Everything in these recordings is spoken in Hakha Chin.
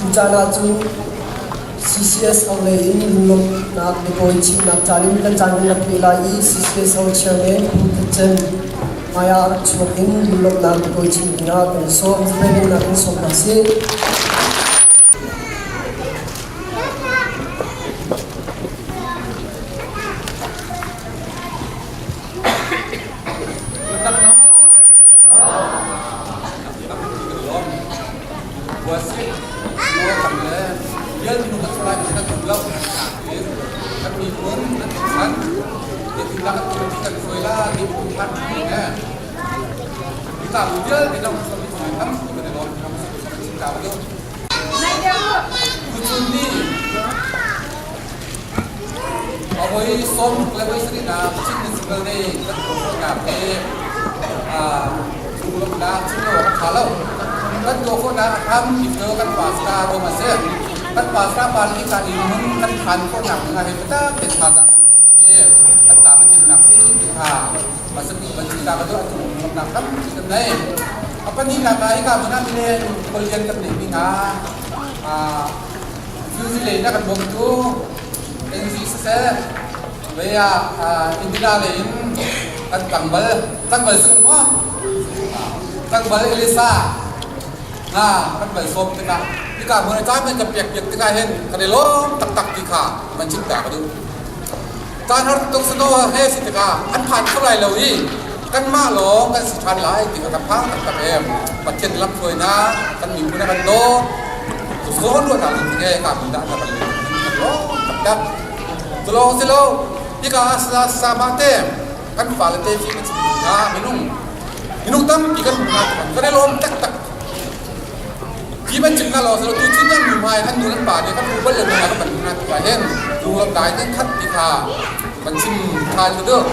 Tucaan ahcun CCSO lei in lunglawmhnak biatawi chimnak caan in kan caan kan rak pe lai i CCSO chairman Pu That Cem hmai ah rak chuak in lunglawmhnak biatawi chim dingah kan sawm. Zalennak in sawm hna sih. Avoi som le voi sarih nak Chin Municipal Day kan tuah khawhnak hi lunglawmhnak chim lo awk a ṭha lo. Kan tuah khawhnak a hram bik cu kan pastor ruang a si. Kan pastor pa nih kan inn hmun kan phan khawhnak ding ah hin biatak tein thazaang kan chuah ve i kan tlam a tlinnak si ti kha hmasabik van cita ka duh atu lunglawmhnak tampi kan nei. A pahnihnak ah hika hmun ah milen khuallian kan neihmi hna Zuzi lei na kan bawmtu NG siseh vei ah Indira lei in kan tlangval tlangval si maw tlangval Elisa nga kan bal sawm tikah hika hmun a caan man kan pek piak tikah hin kan i lawm taktak ti kha man chim ta ka duh. Caan har tuk sano he si tikah an phan kho lai lo i kanmah lawng kan si ṭhan lai ti kha kan phang taktak em. Pathian lamhruainak kan miphun a kan daw. Zawn ruahnak in tinge ka min dah na kan kan lawm taktak. Cu lawng si lo, hika ah sama te kan fale te fi kan chim hna minung minung tampi kan hmu hna kan i lawm taktak. Hi bantuk hna lawng si lo tuchun an nu hmai an nu an pa nih kan hmu bal lo hna kan hna tikah hin lunglawm dai nan khat ti kha kan chim than ka duh.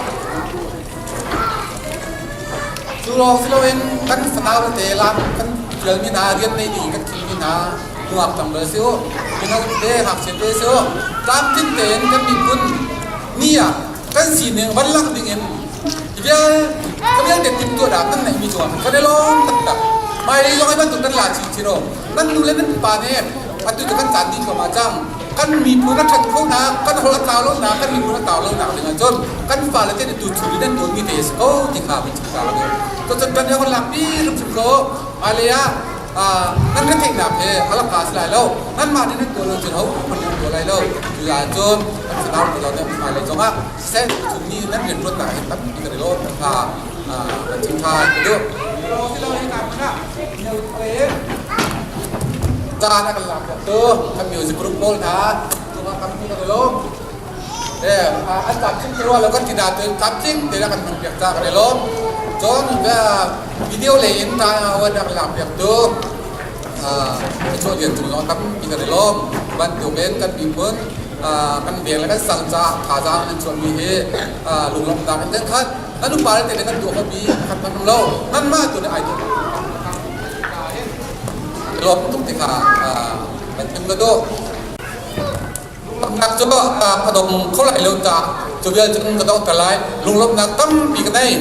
Cu lawng si loin kan fanau tete lam kan tialmi hna rian nei ding kan thimmi hna nungak tlangval si u mino tete ngakchia te si u tlamtling tein kan miphun ni ah kan sining van langh ding in vial ka vialte timhtuahnak nan neihmi cungah khan kan i lawm taktak. Hmailei zong hi bantuk nan la chinchin u. Nan nu le nan pa nih atu cu kan caan dih thluahmah cang. Kan miphun a ṭhat khonak, kan holh a tlau lonak, kan miphun a tlau lonak ding ahcun kan fale te nih tuchun in nan tuanmi te a si ko ti kha kan chim ta lo. Cucun kan i hon lakpi hrimhrim ko. Hmailei ah nan ka theihnak he a laka si lai lo nanmah nih nan tuah lo cun ho hmanh nih an tuah lai lo cucaah cun kan fanau te nih hmailei zongah siseh chung nih nan rianṭuannak hi tampi kan i lawm kha kan chim ṭhan ka duh. Caan a kan lak tu kan music group pawl hna cungah tampi kan i lawm. An tlamtling te rua lo kan ti nain tlamtling te kan hman piak ca kan i lawm. Cun video lei in wan a kan lak piak tu Lian cung zong tampi kan i lawm. Bantukin kan miphun kan veng le kan sang caah thazaang an chuahmi hi lunglawmhnak in kan khat. Nan upa le te kan tuah khomi khat hmanh um lo. Nanmah tu nih ai tuah lawm tuk ti kha kan chim ka duh. Lunglawmhnak cu a dong kho lai lo caah cu vial cun ka donghter lai. Lunglawmhnak tampi ka nei.